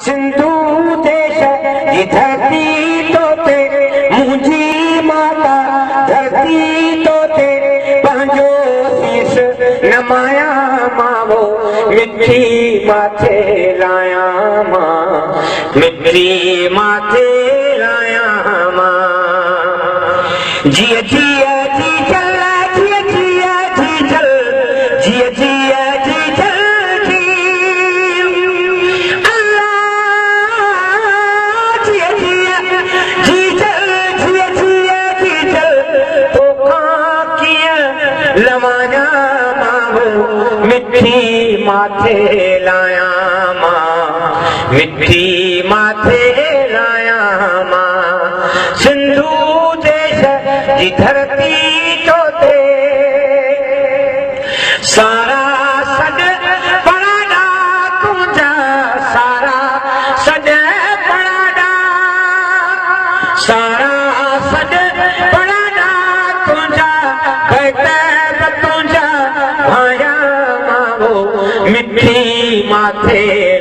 सिंधु देश जी धरती तोते मुंहिंजी माता धरती तोते पंहिंजो शीश नमाया मां वो मिठी माथे लाया मां मिठी माथे लाया मां। जिया जिया जी चल जिया जिया जी चल जिया जिया जी चल जी अल्लाह जिया जिया जी चल जिया जिया जी चल तोखां कीअं लवाया मां वो मिठी माथे लाया मां मिठी माथे लाया मां। सिंधु देश जी धरती तोते सारा सॾ पड़ाॾा तुंहिंजा सारा सॾ पड़ाॾा सारा सॾ पड़ाॾा तुंहिंजा बैत तुंहिंजा भाया मां वो मिठी माथे।